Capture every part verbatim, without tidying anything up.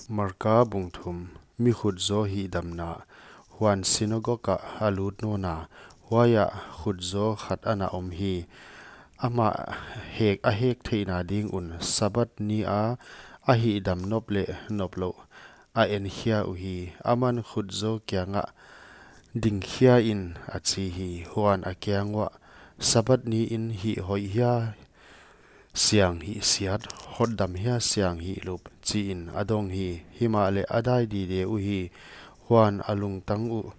Marka bung thum. Mi khutzaw hihdamna. Huan sinagog ah a lut nawn a, huai ah khutzaw khat ana om hi. Amah hek, a hek theihna ding un Sabbath ni a a hihdam nop leh nop louh a enkhia uhi. Aman khutzaw kiangah, "Dingkhia in," a chi hi. Huan a kiang uah, "Sabbath ni in hih hoih hia siang hih siat, hotdam hia siang hih lup?" chi in a dong hi. Himahleh a dai dide uhi. Huan a lungtang uh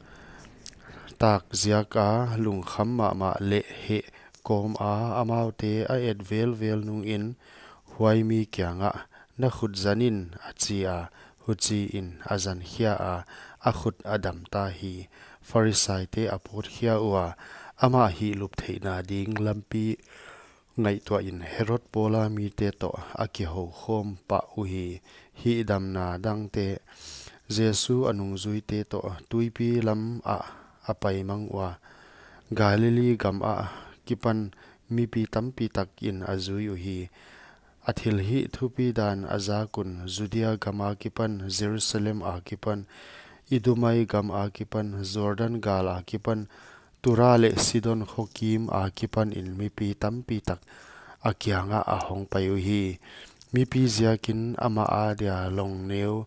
tak ziak a lungkham mahmah leh heh kawm a amaute a et velvel nungin huai mi kiangah, "Na khut zan in," a chi a, huchiin a zan khia a, a khut a dam ta hi. Pharisaite a pawt khia ua, amah hihlup theihna ding lampi ngaihtuahin Herod pawla mite toh a kihou khawm pah uhi. Hihdamna dangte. Jesu a nungzuite toh tuipi lam ah a pai mang ua, Galilee gam akipan mipi tampi takin a zui uhi. A thilhih thupi dan a zak un Judea gam akipan, Jerusalem akipan, Idumai gam akipan, Jordan gal akipan, Tura leh Sidon khua kim akipanin mipi tampi tak a kiangah a hong pai uhi. Mipi ziakin amah adia longneu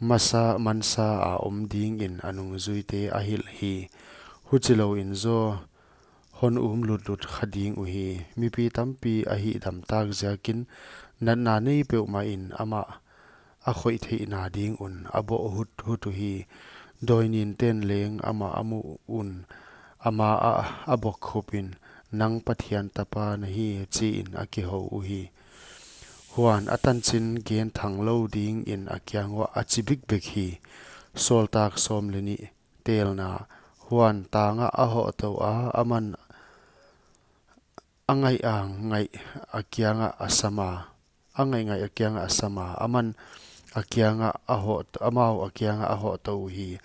masa mansa a om dingin a nungzuite a hilh hi. Huchilouin zaw hon um lutlut kha ding uhi. Mipi tampi a hihdam tak ziakin natna nei peuhmahin amah a khoih theihna ding un a boh huthut uhi. Dawininten leng amah a muh un ama ah a bokkhup in, "Nang Pathian Tapa na hi," chiin a kihou uhi. Huan a tanchin gen thang lou dingin a kiang uah a chi bikbek hi. Sawltak sawm leh nih telna. Huan tang ah a hoh tou a, aman a ngaih a ngaih a kiangah a sam a, a ngaih ngaih a kiangah a sam a, aman a kiangah a hoh, amau a kiangah a hoh tou uhi.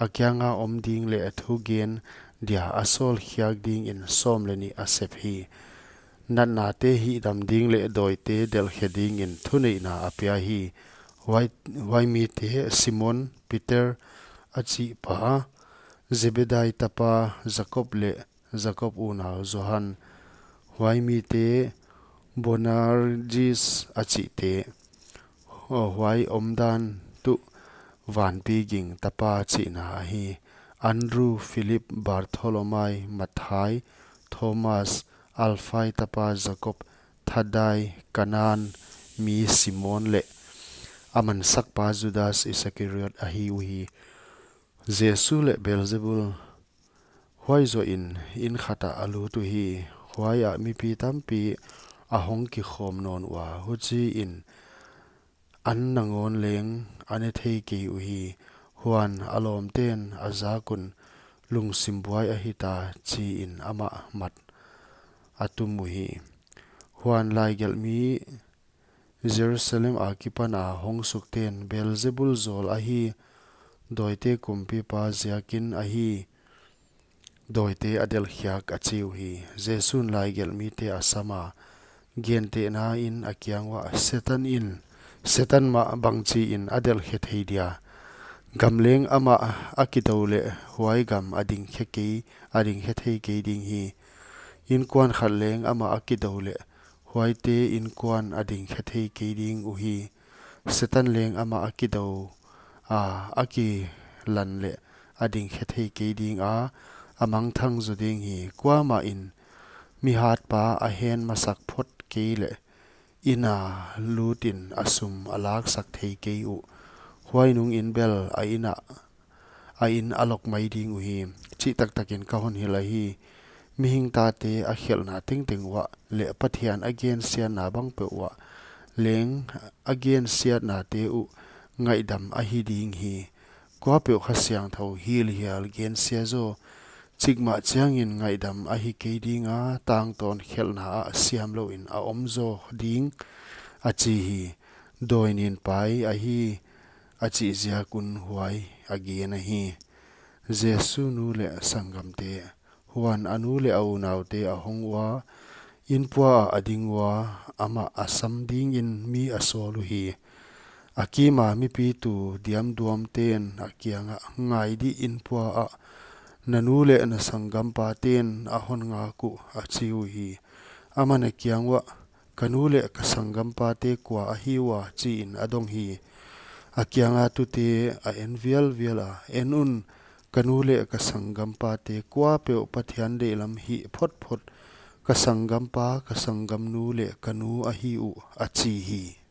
A kianga om ding leh a thugen dia a sawl khiak dingin sawm leh nih a sep hi. Natnate hihdam ding leh dawite delhkhe dingin thuneihna a pia hi. Huai, huai mite Simon Peter a chihpa, Zebedai tapa Jakob leh Jakob unau Johan, huai mite Boanerges a chihte, huai omdan tuh vanpi ging tapa chihna ahi, Andrew, Philip, Bartholomai, Mathai, Thomas, Alphai tapa Jakob, Thadai, Kanan mi Simon leh a mansakpa Judas Iskariot ahi uhi. Jesu leh Beelzebul. Huai zohin inn khat ah a lut uhi. Huai ah mipi tampi a hong kikhawm nawn ua, huchiin an nangawn leng a ne thei kei uhi. Huan a lawmten a zak un, "Lungsim buai ahi ta," chiin amah mat a tum uhi. Huan laigelhmi Jerusalem akipan a hong sukten, "Beelzebul zawl ahi, dawite kumpipa ziakin ahi, dawite a delhkhiak," a chi uhi. Jesu'n laigelhmite a sam a, gentehnain a kiang uah, "Setan in, Setan mah bangchiin a delhkhe thei dia? Gam leng amah a kidou leh huai gam a dingkhe kei, a dingkhe thei kei ding hi. Inkuan khat leng amah a kidou leh huaite inkuan a dingkhe thei kei ding uhi. Setan leng amah a kidou a, a kilan leh a dingkhe thei kei ding a, a mangthang zaw ding hi. Kuamahin mihatpa a hen masak phot kei leh inn a lutin a sum a laksak thei kei uh. Huai nungin bel a inn ah, a inn a lok mai ding uhi," chih taktakin ka hon hilh ahi. Mihing tate a khelhna tengteng uah leh Pathian a gensiatna bangpeuh uah leng a gensiatnate uh ngaihdam ahi ding hi. Kuapeuh Kha Siangthou hilhial gensia zaw chikmah chiangin ngaihdam ahi kei ding a, tangtawn khelhna ah siam louin a om zaw ding, a chi hi. Dawi nin pai ahi, a chih ziak un huai a gen ahi. Jesu nu leh sanggamte. Huan a nu leh a unaute a hong ua, inpua ah a ding ua, amah a sam dingin mi a sawl uhi. A kima mipitu diamduamten a kiangah, Ngai dih, in pua ah na nu leh na sanggampaten a hon ngak uh, a chi uhi. Aman a kiang uah, Ka nu leh ka sanggampate kua ahi ua? chiin a dong hi. A kianga tute a en vialvial a, En un, ka nu leh ka sanggampate kuapeuh Pathian deihlam hih photphot ka sanggampa, ka sanggamnu leh ka nu ahi uh, a chi hi.